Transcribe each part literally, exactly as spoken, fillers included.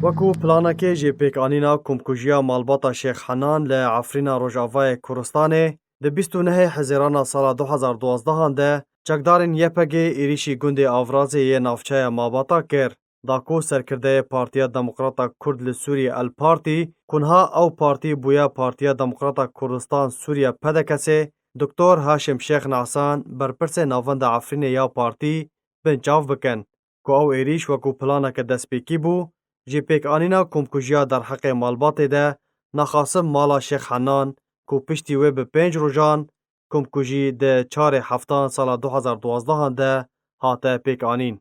Wekû planekê jê pêkanîna komkujiya malbata Şêx Henan li Efrîna Rojavayê Kurdistanê, di bîst û nehê Hezêrana sala du hezar duwazdehan de çekdarên Y P G êrîşî gundê Avrazê yê navçeya Mabata kir. Da ku serkirdeyê Partiya Demokrata Kurd li Sûriyê El Partî, ku niha ew partî bûye Partiya Demokrata Kurdistan Sûriye P D K S'ê, Doktor Haşim Şêx Nesan, berpirsê navenda Efrînê ya partî, binçav bikin. Ku ew êrîş wekû planeke destpêkî bû, jê pêkanîna komkujiya derheqê malbatê de naxasim mala Şêx Henan, ku piştî wê bi pênc rojan komkujî di çarê heftan sala du hezar duwazdehan de hate pêkanîn.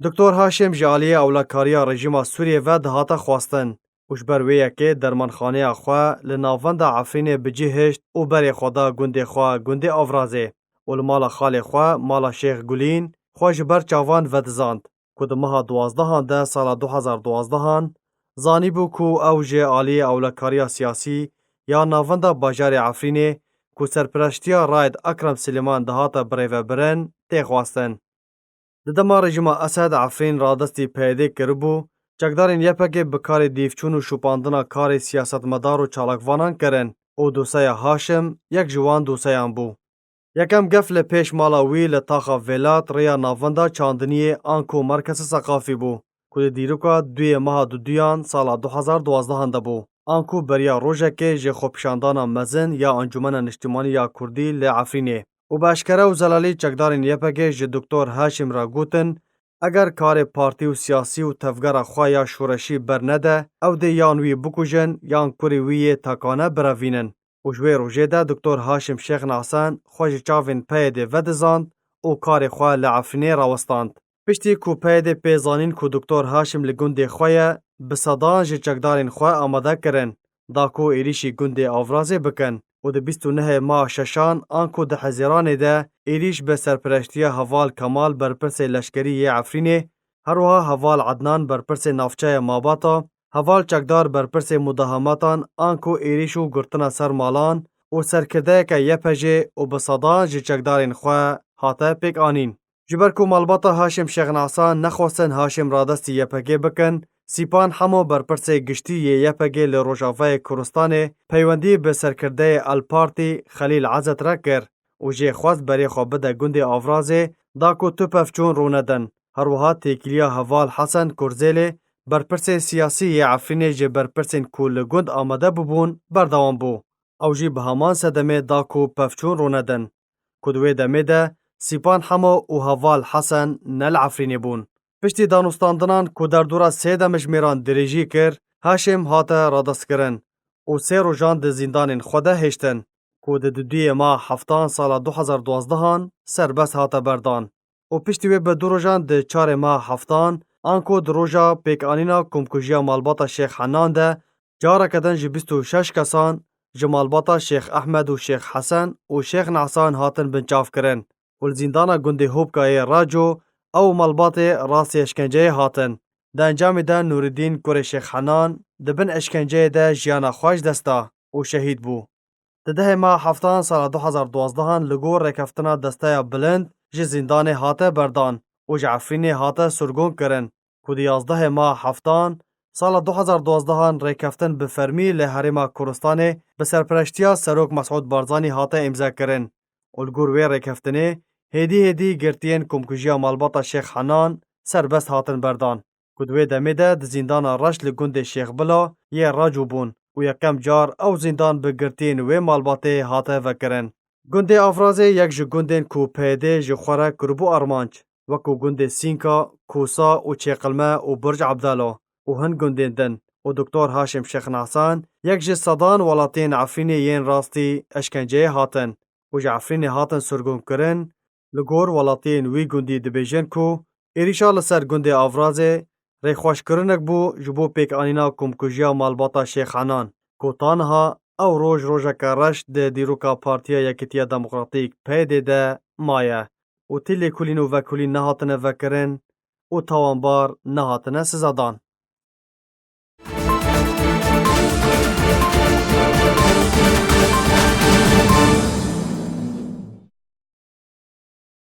Doktor Haşim ji aliyê ewlekariya rejîma Sûriyê ve dihate xwestin û ji ber wê yekê dermanxaneya xwe li navenda Efrînê bi cih hişt û berê xwe da gundê xwe, gundê Avrazê û li mala xalê xwe, mala Şêx Gulîn, xwe ji ber çavan vedizand, ku di meha duwazdehan de sala du hezar duwazdehan zanîbû ku ew ji aliyê ewlekariya siyasî ya navenda bajarê Efrînê, ku serpereştiya Raid Ekrem Silêman dihate birêvebirin, tê xwestin. Di dema rejîma Esed Efrîn radestî P Y D kiribû, çekdarên Y P G bi karê dîvçûn û şopandina karê siyasetmedar û çalakvanan kirin û doseya Haşim yek ji wan doseyan bû. Yekem gef li pêş mala wî li taxa Vêlat rêya navenda çandiniyê anku merkeza seqafî bû, ku di dîroka duyê meha duduyan sala du hezar duwazdehan de bû, anku beriya rojekê ji xwepişandana mezin ya Encûmena Niştimanî ya Kurdî li Efrînê û bi eşkere û zelalî çekdarên Y P G ji Doktor Haşim re gotin, eger karê partî û siyasî û tevgera xwe ya şoreşî bernede, ew dê yan wî bikujin yan kurê wî yê takane birevînin. Û ji wê rojê de Doktor Haşim Şêx Nesan xwe ji çavên P Y D vedizand û karê xwe li Efrînê rawestand. Piştî ku P Y D pê zanîn ku Doktor Haşim li gundê xwe ye, bi sedan ji çekdarên xwe amade kirin, da ku êrîşî gundê Avrazê bikin û di bîst û nehê meha şeşan anku di Hezêranê de êrîş bi serpereştiya Heval Kemal berpirsê leşkerî yê Efrînê, her wiha Heval Ednan berpirsê navçeya Mabata, Heval Çekdar berpirsê mudahamatan anku êrîş û girtina ser malan û serkirdeyeke Y P G û bi sedan ji çekdarên xwe hate pêkanîn. Ji ber ku malbata Haşim Şêxnasa nexwestin Haşim radestî Y P G bikin, Sîpan Hemo berpirsê giştî yê Y P G li Rojavayê Kurdistanê peywendî bi serkirdeyê El Partî Xelîl Ezet re kir û jê xwest berê xwe bide gundê Avrazê da ku tu pevçûn rûnedin. Her wiha têkiliya Heval Hesen Kurzêlê, berpirsê siyasî yê Efrînê ji berpirsên ku li gund amade bûbûn berdewam bû. Ew jî bi heman sedemê da ku pevçûn rûnedin. Ku di wê demê de Sîpan Hemo û Heval Hesen ne li Efrînê bûn. Piştî danûstandinan ku derdora sê demjimêran dirêjî kir, Haşim hate radestkirin û sê rojan di zîndanên xwe de hêştin, ku di duduyê meha heftan sala du hezar duwazdehan serbest hate berdan. Û piştî wê bi du rojan di çarê meha heftan, anku di roja pêkanîna komkujiya malbata Şêx Henan de, careke din ji bîst û şeş kesan, ji malbata Şêx Ehmed û Şêx Hesen û Şêx Nesan hatin binçavkirin û li zîndana gundê Hopka yê Raco ew û malbatê rastî eşkenceyê hatin. Di encamê de Nûreddîn kurê Şêx Henan di bin eşkenceyê de jiyana xwe ji dest da û şehîd bû. Di dehê meha heftan sala du hezar duwazdehan li gor rêkeftina Desteya Bilind ji zîndanê hate berdan û ji Efrînê hate sirgûn kirin, ku di yazdehê meha heftan sala du hezar duwazdehan rêkeftin bi fermî li Herêma Kurdistanê bi serpereştiya Serok Mesûd Barzanî hate îmzekirin û li gor wê rêkeftinê hêdî hêdî girtiyên komkujiya malbata Şêx Henan serbest hatin berdan, ku di wê demê de di zîndana reş li gundê Şêx Bila yê Raco bûn û yekem car ew zîndan bi girtiyên wê malbatê hate vekirin. Gundê Avrazê yek ji gundên ku P Y D ji xwe re kiribû armanc, wekû gundê Sînka, Kosa û Çêqilme û Burc Ebdala û hin gundên din û Doktor Haşim Şêxnesan yek ji sedan welatiyên Efrînê yên rastî eşkenceyê hatin û ji Efrînê hatin sirgûnkirin, li gor welatiyên wî gundî dibêjin ku êrîşa li ser gundê Avrazê rêxweşkirinek bû ji bo pêkanîna komkujiya malbata Şêx Henan, ku ta niha ew roj rojeke reş di dîroka Partiya Yekîtiya Demokratîk, P Y D, de maye û ti lêkolîn û vekolîn nehatine vekirin û tawanbar nehatine sizadan.